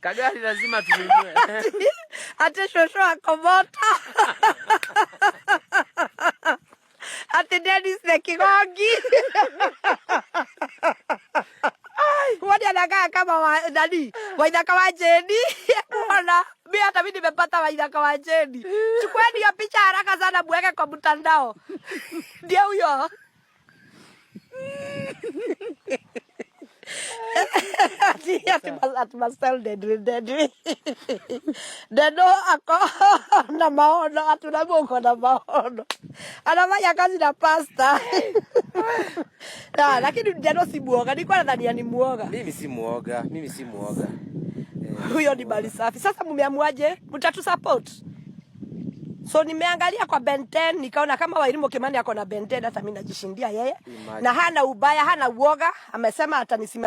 Kagari lazima tununue. Ati shosho akomota. Ati Dennis the Kigongi. Wani anakaa kama wa, nani? Waithaka wa Jeni. Ona, mimi hata mimi nimepata Waithaka wa Jeni. Chukueni hiyo picha haraka sana muweke kwa mtandao. Ndio huyo. Ati Marcel Dedri. Deno ako na maono, atuna uko na maono. Anafanya kazi na pasta. Na, lakini Deno si muoga, nilikuwa nadhania ni muoga. Mimi si muoga, mimi si muoga. Huyo ni mali safi. Sasa mmeamuaje? Mtatu support? So nimeangalia kwa Ben 10 nikaona kama Wairimu Kimani ako na Ben 10, hata mimi najishindia yeye. Imagine. Na hana ubaya, hana uoga, amesema atanisimamia.